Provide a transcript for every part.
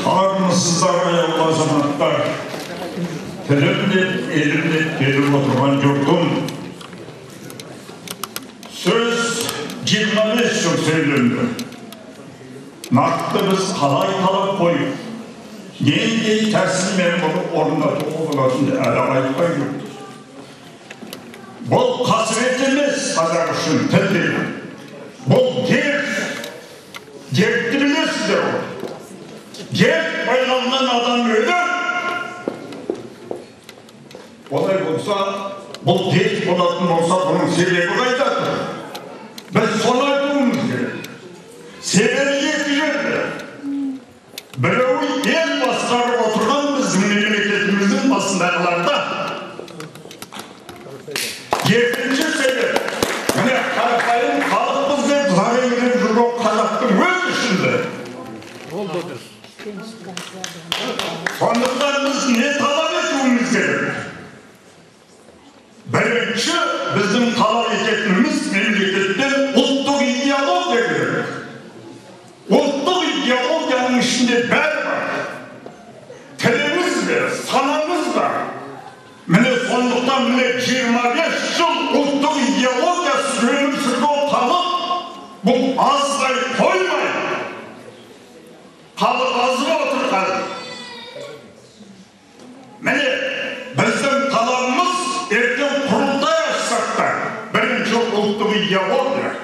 Армысыздар, аяулы азаматтар, тілім деп, елім деп келіп отырған жұртым. Сөз 25 жыл сөйленді. Нақты біз қалай талап қойып, нендей тәсілмен бұны орындатуға болатынын әлі айтпай жүрміз. Бұл қасірет емес қазақ үшін тіл деген. Бұл дерт. Дертті білесіздер ғой. Дерт байланған адам өлер. Олай болса, бұл дерт болатын болса, бұның себебі қайда тұр? Біз соны айтуымыз керек. Себебі екі жерде. Біреуі ел басқарып отырған біздің мемлекетіміздің басындағыларда. Екінші себеп, міне қарапайым халықпыз деп зар еңіреп жүрген қазақтың өз ішінде. Сондықтан біз не талап етуіміз керек? Бірінші, біздің талап ететініміз мемлекеттен ұлттық идеология керек. Ұлттық идеологияның ішінде бәрі бар. Тіліміз де, санамыз да. Міне сондықтан міне 25 жыл ұлттық идеологиясыз өмір сүрген халық бұл аздай қоймайды. Халық азып отыр қазір. Міне біздің талабымыз ертең құрылтай ашсақ та бірінші ұлттық идеология.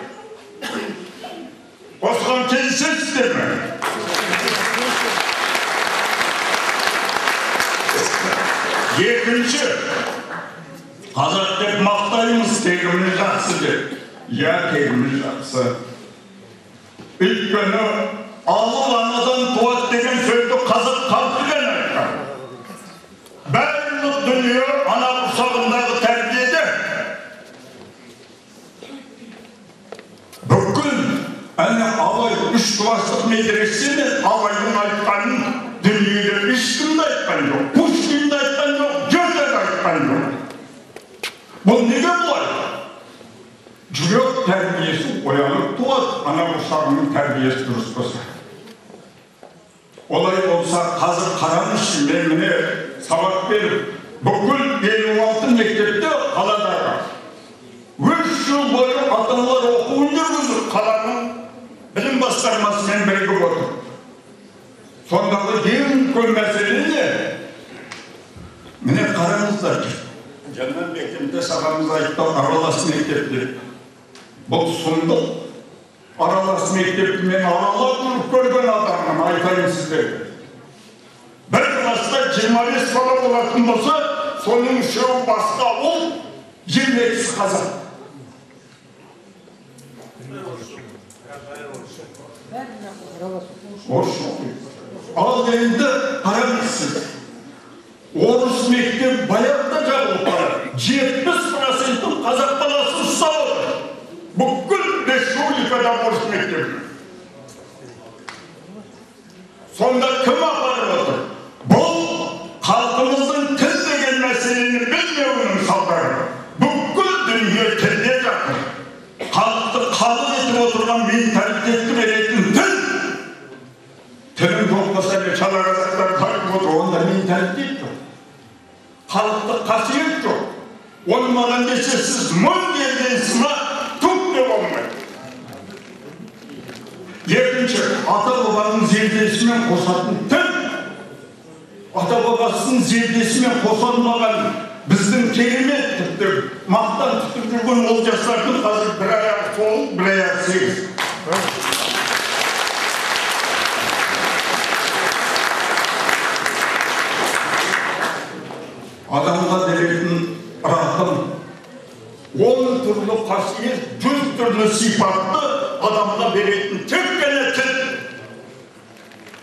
Осыған келісесіздер ме? Екінші, қазақ деп мақтаймыз, тегіміз жақсы деп. Иә, тегіміз жақсы. Өйткені алып анадан туады деген сөзді қазақ халқы ғана айтқан. Барлық дүние ана құрсағындағы тәрбиеде. Бүкіл әне Абай үш кластық медресе мен Абайдың айтқанын дүниеде ешкім де айтқан жоқ, Пушкин де айтқан жоқ, Гете де айтқан жоқ. Бұл неге бұлай? Жүрек тәрбиесі оянып туады, ана құрсағының тәрбиесі дұрыс болса. Олай болса, қазір қараңызшы, мен міне сабақ беріп, бүкіл 56 мектепте қаладағы 3 жыл бойы ата-аналар оқуын жүргізіп, қаланың білім басқармасымен бірігіп отыр. Сондағы ең үлкен мәселе не? Міне қараңыздар, жаңа Бекемтас ағамыз айтты, аралас мектеп деп. Бұл сұмдық. Аралас мектепті мен аралап жүріп көрген адаммын, айтайын сіздерге. Бір класста 25 бала болатын болса, соның үшеуі басқа ұлт, 22-сі қазақ. Орыс оқиды. Ал енді қараңыз сіз, орыс мектеп баяғыда жабылып барады. 70% қазақ баласы ұстап отыр. Бүкіл республикада орыс мектебі. Сонда кім апарып отыр? Бұл халқымыздың тіл деген мәселені білмеуінің салдары. Бүкіл дүние тілде жатыр. Халықты халық етіп отырған менталитетті беретін тіл. Тілің жоқ болса, шала қазақтар тартып отыр, онда менталитет жоқ. Халықтық қасиет жоқ. Оны маған десе, сіз мың елден сына түк те болмайды. Екінші, ата-бабаның зердесімен қосатын тіл. Ата-бабасының зердесімен қосылмаған біздің керемет тіпті мақтан тұтып жүрген олжастардың қазір бір аяғы толық, бір аяғы сегіз. Адамға беретін рахым, 10 түрлі қасиет, 100 түрлі сипатты адамға беретін тек қана тіл.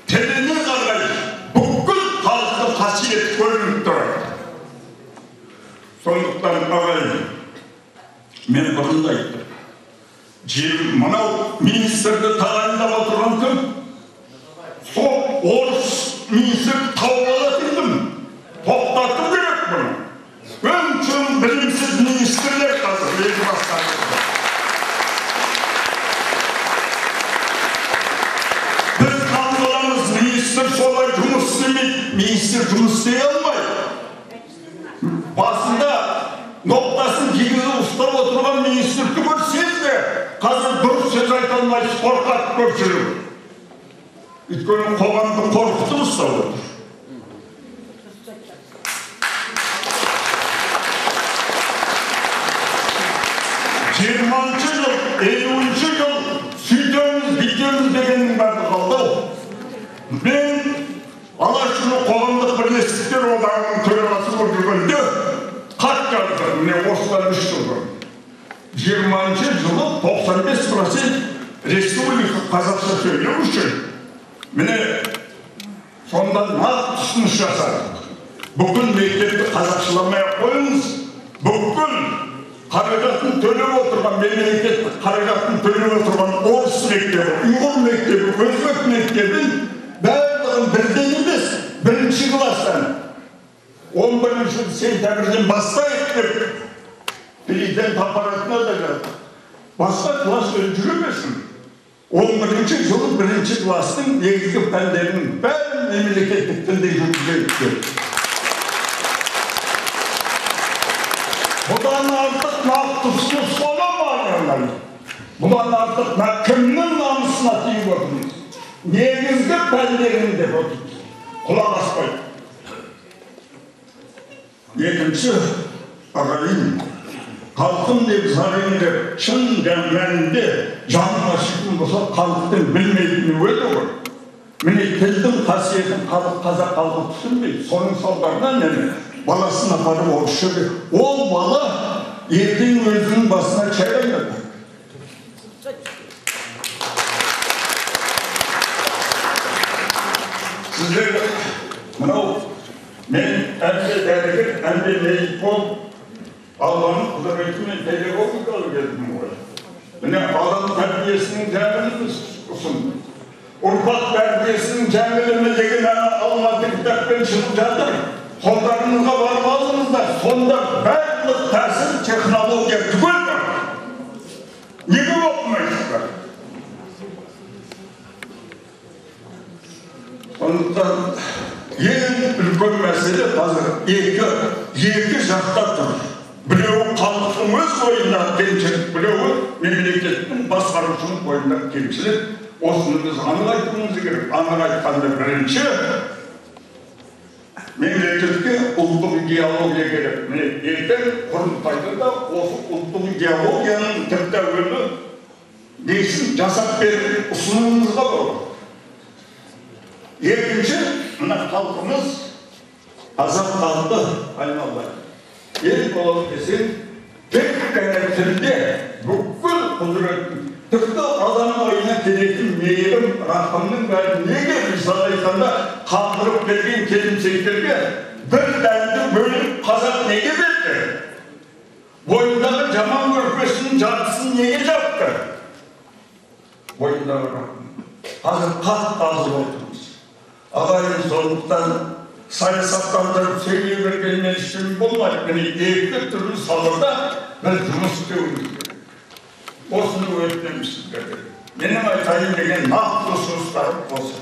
Тіліне қарай бүкіл халықтың қасиеті көрініп тұрады. Сондықтан ағайын, мен бұрын да айттым. Мынау министрді тағайындап отырған кім? Сол орыс министр тауып алатын кім? Тоқтату керек бұны. Өңшең білімсіз министрлер қазір елді басқарып отыр. Біз таң қаламыз, министр солай министр жұмыс істей алмайды. Басында ноқтасын кигізіп ұстап отырған министр түгел сіз де қазір дұрыс сөз айта алмайсыз, қорқады көпшілік. Өйткені қоғамды қорқытып ұстап отыр. Жиырманшы жыл, 50-ші жыл сөйтеміз, бүйтеміз дегеннің бәрі қалды. Мен Алашұлы қоғамдық бірлестіктер одағының төрағасы болып жүргенде хат жаздым, міне осыдан 3 жыл бұрын. 20-шы жылы 95% республика қазақша сөйлеу үшін міне сонда нақты ұсыныс жасадық. Бүкіл мектепті қазақшаламай ақ қойыңыз, бүкіл қаражатын төлеп отырған, мемлекеттік қаражатын төлеп отырған орыс мектебі, ұйғыр мектебі, өзбек мектебін барлығын бірден емес, бірінші класстан 11 сентябрьден бастайық деп президент аппаратына да жаздық. Басқа класс жүре берсін. 11 жылы бірінші класстың негізгі пәндерінің бәрін мемлекеттік тілде жүргізейік деп. Бұдан артық нақты ұсыныс бола ма? Бұдан артық кімнің намысына тиіп отырмыз? Негізгі пәндерін деп отырмыз. Құлақ аспайды. Екінші, ағайын, халқым деп зарым деп шын мәнінде жаның ашитын болса, халықтың білмейтіні өте ғой. Міне тілдің қасиетін халық, қазақ халқы түсінбейді. Соның салдарынан міне баласын апарып орысша береді. Ол бала ертең өзінің басына шай қайнатады. Сіздер мынау мен әнде дәрігер, әнде медик болып, Алланың құдіретімен педагогикалы келдім ғой. Міне адам тәрбиесінің жаңылымыз ұсынды. Ұрпақ тәрбиесінің жаңылымы деген ана Алматы кітаппен шығып жатыр. Қолдарыңызға барып алыңыздар. Сонда барлық тәсіл, технология түгел бар. Неге оқымайсыздар? Сондықтан ең үлкен мәселе қазір екі жақта тұр. Біреуі халықтың өз бойындағы кемшілік, біреуі мемлекеттің басқарушының бойындағы кемшілік. Осыны біз анық айтуымыз керек. Анық айтқанда бірінші мемлекетке ұлттық идеология керек. Міне ертең құрылтайда да осы ұлттық идеологияның тіпті әуелі несін жасап беріп ұсынуымызға болады. Екінші, мына халқымыз, қазақ халқы айналайын. Ел болады десең, тек қана тілде бүкіл құдіреттің, тіпті адам ойына келетін мейірім, рақымның бәрін неге мысалы айтқанда қаңғырып келген келімсектерге бір дәнді бөліп қазақ неге берді? Бойындағы жаман көрпесінің жартысын неге жапты? Бойындағы рақым. Қазір қатты азып отырмыз. Ағайын, сондықтан саясаттандырып сөйлей бергеннен ештеңе болмайды. Міне екі түрлі салада бір жұмыс істеуіміз керек. Осыны өтінемін сіздерге. Менің айтайын деген нақты ұсыныстарым осы.